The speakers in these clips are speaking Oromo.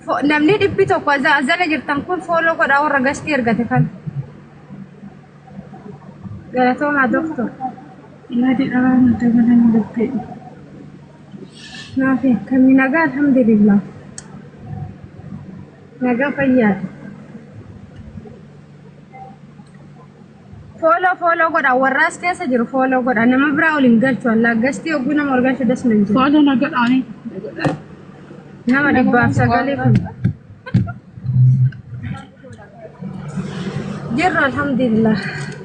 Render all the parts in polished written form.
Namni 100 azala jirtan kun follow godhaa warra gastii ergate kan. Galatoomaa doktor. Yaadi dhabaa nu dabalanii lubbee. Naafi akkamii nagaa alhamdulillah. Nagaa fayyaadha. Follow follow godha warra as keessa jiru follow godha nama biraa ol hin galchu allaa gastii hogguu nama ol galchu das nan jiru. Follow na godhaani. Nama 109 kun. Jirra alhamdulillah.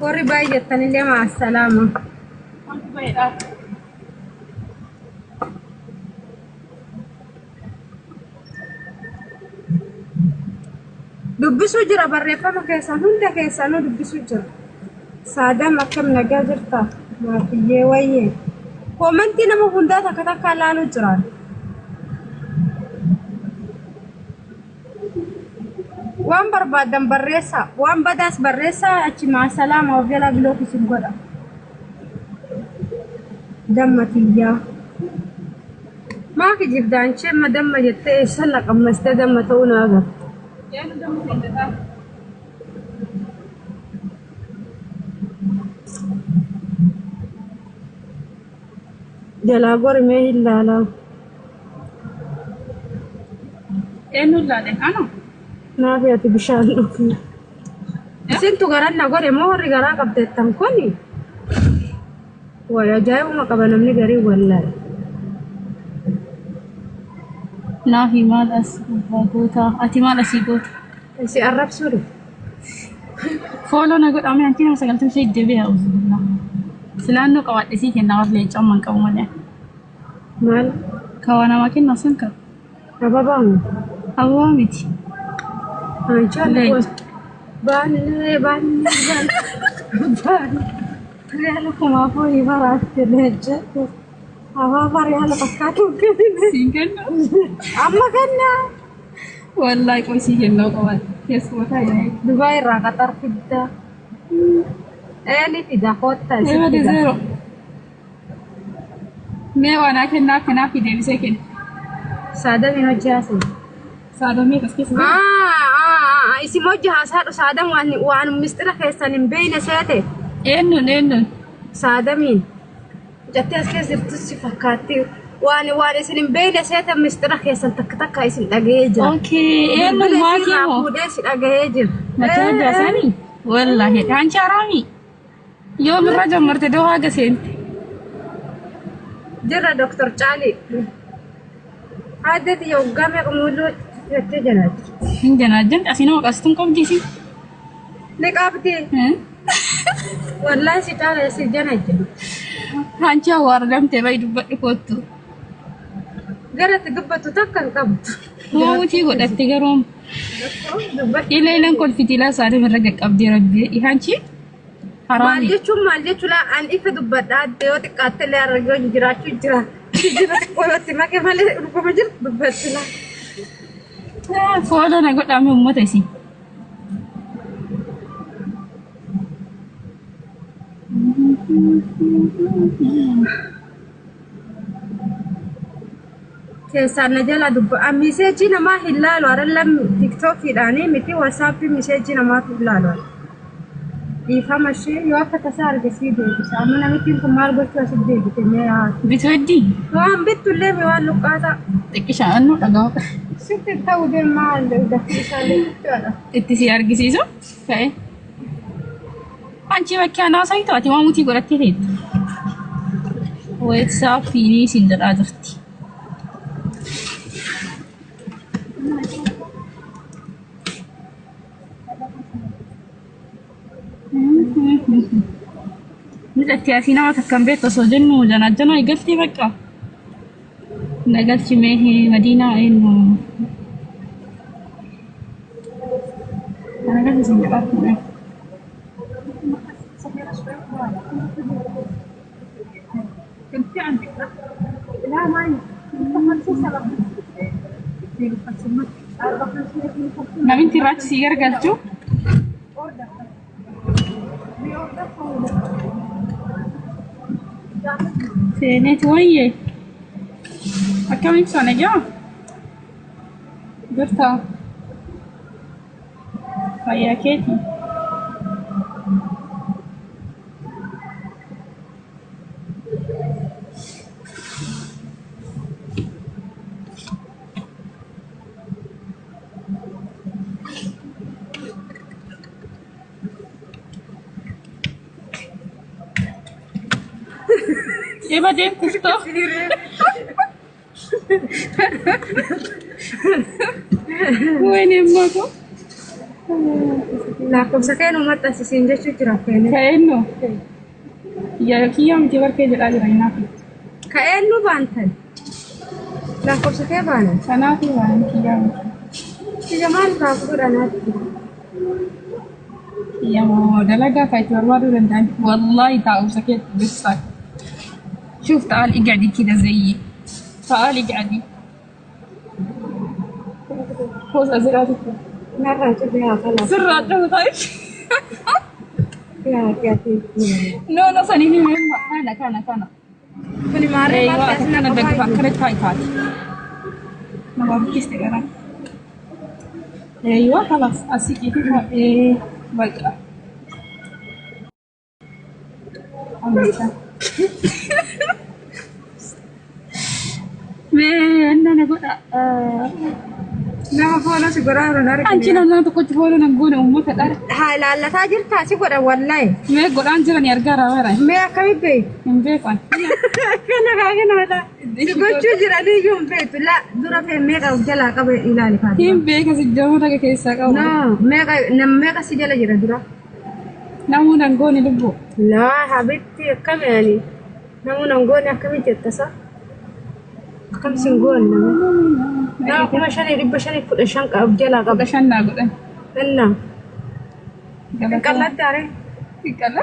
Warri baay'attanillee maasalaama. Wanti baay'eedha. Dubbisuu jira barreeffama keessan hunda keessanuu dubbisuu jira. Saadam akkam nagaa jirta? Maafiyyee wayyee. Koomentii nama hundaa takka takkaa laaluu jiraan. Waan barbaaddan barreessaa. Waan badaas barreessaa achi maasalaama of jalaa bilook isin godha. Damma tiyyaa. Maa kijibda anchi amma damma jettee eessan na qammastee damma ta'uu na agarte. Eenyu damma seentetaa? Jalaa gori mee hin laalaa. Eenyu laale? Ana? Naafi ati bishaan dhugi. Isintu garan na godhe moo warri garaa qabdeettan kuni? Way ajaa'ibuma qaba namni garii wallahi. Naafi maal as gubbaa goota? Ati maal asii goota? Si arrabsuu dhufe. Follow na godhaa mee antii nama 95 deebi'aa uzubillah. Silaannoo qabaadhe sii kennaa warri leencaa amman qabu malee. Maal? Ka waa namaa kennu asan qaba. Ababaa moo? Ababaa miti. Aanchaan Leenca. Baannee baannee baannee. Riyaala 4000 baraatte leenca. Ababaa riyaala fakkaatu kennine. Siin kennu. Amma kennaa. Wallaahi qoy sii kennuu qaban. Keessuma taa'ee. Dubaay irraa qaxar fidda. Ee ni fida koottaa isin Eema fida. dezeero. Mee waa naa kennaa akkanaa fi deebisee kenna. Saadamiin hojii haasa'e. Saadamee kas keessa jira. Isin hojii haasaadhu saadam waan waan mistira keessan hin beeyne seete. Eenyuun eenyuun? Saadamiin. Mucattii as keessa jirtu si fakkaatti. Waan waan isin hin beekne seeta mistira keessan takka takka isin dhaga'ee jira. Okay, eenyuun Bilbila maakii isiirraa moo? fuudhee si dhaga'ee jira. Mataa addaa isaanii? Wallaahi dhaanchi haraami. Yoom irra jammarte doo haga seente. Jirra Dr. Caalii. Aadde tiyya waggaa meeqa muuluu jettee janaatti. Hin janaajjanti asii nama qastuun qabdi isii. Ni qabdi. Wallaahi si caala si janajja. Hanchi awwaardamte bayi dubbadhu koottu. Gara itti dubbattu takka hin qabdu. Mootii godhatte garuu Dubbatti. ila ilan kolfiti ilaa saalim irra qaqqabdee rabbi hanchi Maal haraami. jechuun maal jechuun laa an ifa dubbadha adde yoo xiqqaatte illee argoo jiraachuu jira. Jijjiirra xiqqoo yoo itti make malee dhuguma jirtu dubbatti laa. Fooloo na godhaame uummata isii. Keessaan na jalaa dubba. Miseejii namaa hin laalu arallam tiktookiidhaanii miti wasaappii miseejii namaatu hin laalu. Dhiifama ishee yoo akka tasaa arge sii deebisa. Amma namittiin kun maal gochuu asitti deebite mee haa. Bituu heddii Waan bittu illee mi waan luqqaataa. xiqqisha annuu dhaga'a. Sitti ta'u deemaa dafii isaallee guddaadha. Itti si argisiisu ta'e. Anchi bakkee anaa sayitu ati waa mutii godhattee teettu. Weetsaappiinii siin jedhaa jirti. Miidhatti asii nama takka hin beektu osoo jennu janaajjanaa eegaltee bakka. Na galchi mee Madiinaa eenyu. Kana galchi siin jedhaa ture. Naminti irraa achi sii gargalchu. Seeneeti wayyee. Akkam ibsa nagaa? Jirtaa? Fayyaa keeti? Ebadeen kuftoo. Wayne mako. Lakkoofsa kee nu maxxansiisiin jechuu jira feene. Ka'eennu. Yaa kiyyaa miti barkee jedhaa jira hinaafi. Ka'een nu baantan. Lakkoofsa kee baanan. Kanaaf waan kiyyaa miti. Kiyya maal kaaf godhanaatti? Kiyya moo dalagaa kan itti barbaaduu danda'an. Wallaahi taa'umsa keetti bissa. شوف تعال اقعدي كذا زيي، تعالي اقعدي. فوز ازرارك. Narraan cufee haa kalaaf. سرعة طيب. Yaa yaa. نو نو سنيني مهمة كان كان كان. Kuni maarree ايوه maal ta'e كان دقيقة كانت هاي تاتي. ما بعرف كيف تقرا. ايوه خلاص اسيكي ايه بقى. Mee na godha. Nama foona si godhaa jiru Anchi argina. namni tokkochi fooloo nan goone uummata dhara. Haa ilaallataa jirtaa si godha wallaahi. Mee godhaan jirani argaa raawwara. Mee akkamitti beektu? Hin beekan. Akkana kaakinoodha. Si gochuu jiranii iyyuu hin beektu. La dura fee meeqa of jalaa qaba ilaali faati. Hin beeka si jamu dhaga keessaa qabu. No meeqa nam meeqa si jala jira dura? Namuu nan goone lubbuu. Laa habitti akkami ani namuu nan goone akkami jettasa? Akkam sin goone nama? Nama 5515 of jalaa qaba. 15 naa godhan. Innaa. Qal'aatti aree. Qalla.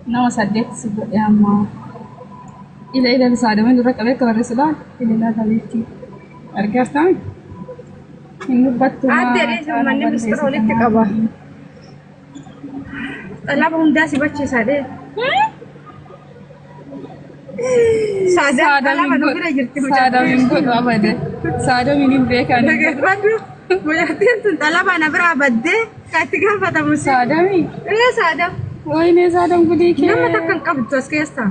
Nama 8 si godhe amma. Ila ila saadaman dura qabee akka barreessu laal. Ila ila tabeetti. Argaa hin dubbattu. Adde dheessa manni mistira walitti qaba. Xalaaba hundaa si bachiisa dhee. Saadaan xalaaba nu bira jirti Saadamin godhu abade. Saadamin hin beekan. Dhaggeeffadhu. Mucattiin tun xalaaba na biraa baddee kan itti gaafatamu si. Saadami. Ee Saadam. Wayne Saadam gudii kee. Nama takka hin qabdu as keessaa.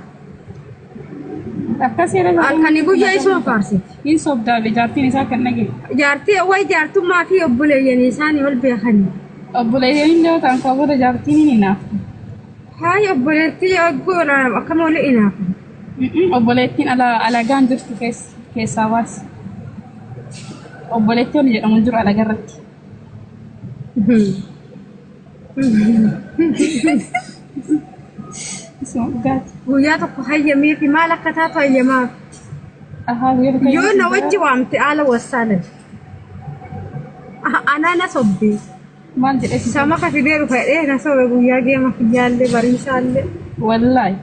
Akkas yeroo Halkanii guyyaa isuma faarsiti. Hin sobdaa jaartiin isaa kan dhage. Jaartii wayi jaartummaa fi obboleeyyan isaanii ol beekanii. Obboleeyyan illee ta'an kan booda jaartiin hin hinaaftu. Hayi obboleettii oggoon akkam oli hinaafu. Obboleettiin alagaan jirtu keessaa baasi. Obboleettii oli jedhamu jiru alaga irratti. Isuma dhugaati. Guyyaa tokko hayyamee fi maal akka taatu hayyamaaf. Ahaa guyyaa tokko Yoo na wajji waamte haala wassaalan. Anaa na sobbi. Maal jedhee si Sama ka fidee dhufa jedhee na sobe guyyaa geema kiyyaallee bariisaallee. Wallaahi.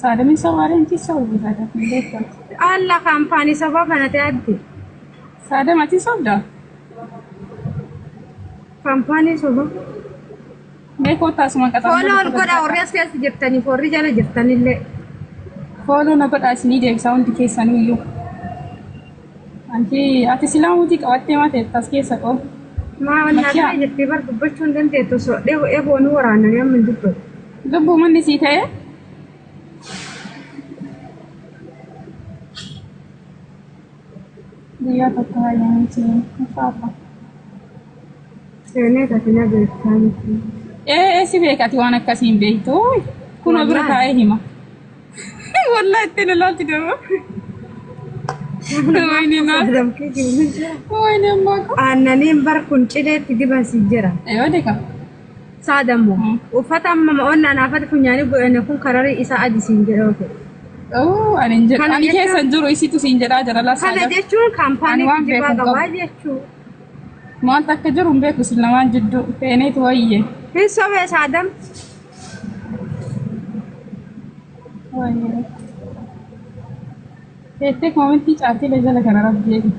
Saadamin sobaadha inti sobu saadam hin beektu. Alla kaampaanii sabaa kana ta'e adde. Saadam ati sobdaa? Kaampaanii soba. Mee kottaa asuma qaxaamura. Fooloo ol godhaa warri as keessa jirtaniif warri jala jirtanillee. Fooloo na godhaa isinii deebisaa hundi keessanuu iyyuu. Anti ati silaa mutii qabattee maa ta'e as keessa qoo. Maa wannaa Makiyaa. kana jettee bar dubbachuu hin dandeettu osoo eeboonuu waraananii amma hin dubbatu. Lubbuu manni sii ta'e. Guyyaa tokko hayyamti. Inshaallah. Seenee taate na beektaa miti. Ee si beeka ati waan akkasii hin beektu. Kunoo bira Wallaahi. taa'ee hima. Wallaahi ittiin ilaalti deema. Wayne naa. Saadamkee jiru jira. Wayne ammaa. Aannaniin bar kun cileetti diban si jira. Yoo deeka. Saadammoo uffata amma ma'oonnaan afata funyaanii godhanne kun kararii isaa adi siin jedha ofe. Oo ani hin jedhu. Kana Ani jechuun keessa hin jiru isitu siin jedhaa jira laa kana saadam. jechuun Ani kaampaanii waan kijibaa beeku hin qabaa qabu. jechuu. Maaltu akka jiru hin beeku isin lamaan jidduu. Feeneetu wayye. Hin sobee Saadam. Wayye. Teettee koomentii caaltii jala kana rabbi eegi.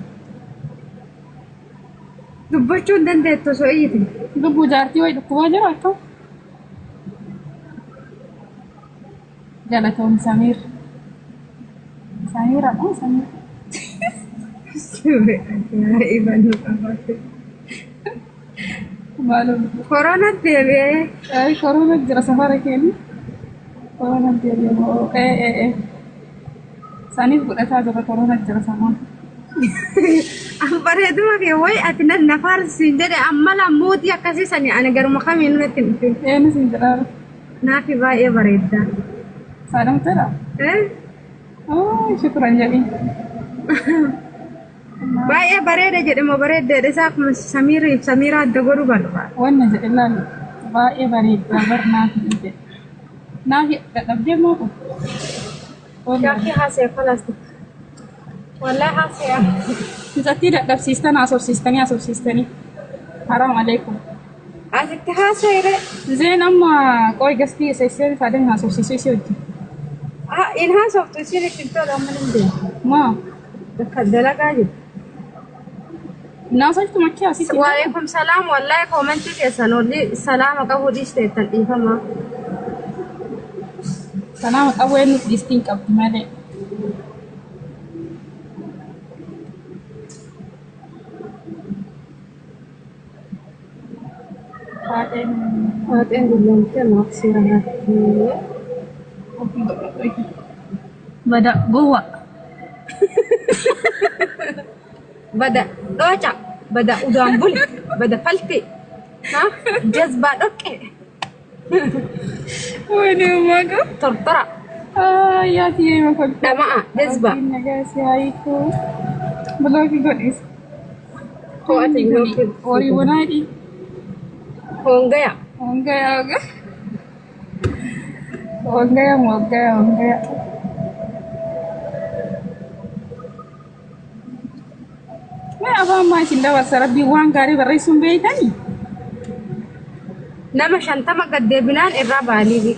Dubbachuu hin dandeettu osoo iyyite. Lubbuu jaartii wayi dhukkubaa jira akkam? Galatoom Samiir. Samiira moo Samiir? Ajaa'iba nu qabate. Maalum. Koronaa deebi'ee. Ay, korona jira safara keenya. Korona deebi'ee moo ee ee ee. Saniif godhataa jira korona jira samaan. Bareeduma kee wayi ati na nafaarsiin jedhe amma lammuutii akkasii sani ani garuma kamiin natti hin dhufin. Eenyu siin jedhaa? Naafi baay'ee bareedda. Saadamteedha? Eh? Oh, shukran jedhi. Baay'ee bareeda jedhe moo bareeddeedha isaa akkuma Samiiriif Samiira adda godhuu barbaada. Wanna jedhe laal baay'ee bareedda bar naafi jedhe. Naafi dadhabdee moo kun? Shaakii haasee falasti. Wallahi haasee. Mucattii dadhabsiistan haasofsiistanii haasofsiistanii. Haraam aleekum. Asitti haasee. Zeen amma qoy gastii seesseen saadeen haasofsiisuu isii wajjin. In haasoftu isiin itti tolu amma hin deemu. Maa? Bakka dalagaa jiru. Naasoftu makkii asitti. Waalaikum salaam wallahi koomentii keessan olli salaama qabu dhiisteettan dhiifama. Salaama qabu eenyu dhiistiin qabdi malee. Haadheen Waaqeen gulloomtee maaf seera natti. ofii godhadhu. Bada gowwa. Bada dhooca, bada udaan buli, bada falti, ha? Jazbaa dhoqqe, Wani umaga. Tortora, Yaa tiyee makolfa. dhama'a, jazbaa. Nagaa si haayiku. Bilookii godhis. Ho'ati bilookii. Horii bonaadhi. Hongaya. Hongaya hongaya. Hongaya hongaya hongaya. Mee afaan maa isin dabarsa rabbii waan gaarii barreessuun beektanii? Nama 50 gad deebinaan irraa ba'anii.